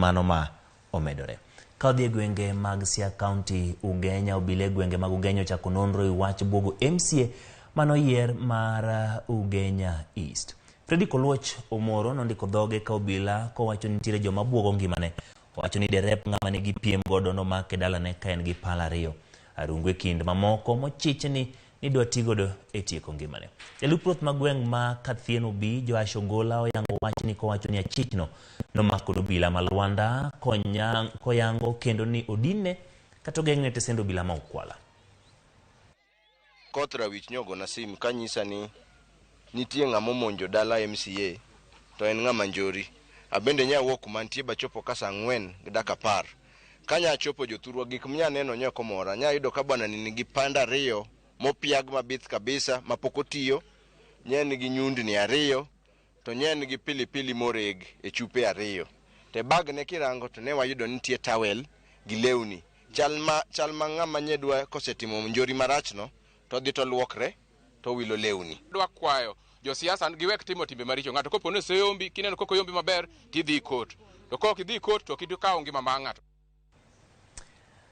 mano ma omedore. Ka odhi e gwenge mag Siaya County, Ugenya, obila e gwenge mag Ugenya ochako nonro e wach buogo MCA manoyier mar Ugenya East. Fredrick Oluoch Omoro nondiko dhoge ka obila kowacho ni nitiere joma buogo ngimane. Owacho ni derep ng'ama ne gipiem godo nomake dalane ka en gi pala ariyo. Arungu e kind mamoko mochich ni nidwa tigodo e tieko ngimane. Jalup ruoth ma gweng' ma Kathieno B, Joash Ogola oyango wachni kowacho ni achichno nomako obila ma Lwanda koyango kendo ni odinne kata ogeng'ne tesend obila ma Ukwala. Koth Rawich nyogona sim kanyisa ni nitie ng'ama omonjo dala MCA to en ng'ama njori. Abende nya wuok kuma antie bachopo ka saa 4:10. Kanya achopo jothurwa gik mnya neno nyo ok omora. Nya yudo ka bwana ni nigi panda ariyo mopiag mabith kabisa mapok otiyo. Nya nigi nyundni ariyo to nya nigi pilipili moreg e chupe ariyo. To e bag ne kirango to ne wayudo ni nitie towel gi lewni. Chal ma, chal ma ng'ama nye dwa kosetimo njori marachno to odhi to luokre to owilo lewni. Dwa kwayo josiasa giwek timo timbe maricho. Ng'ato kopo ni oseyombi, kineno kok oyombi maber, tidhi court. To kok idhi court to ok ikaw ngima mar ng'ato.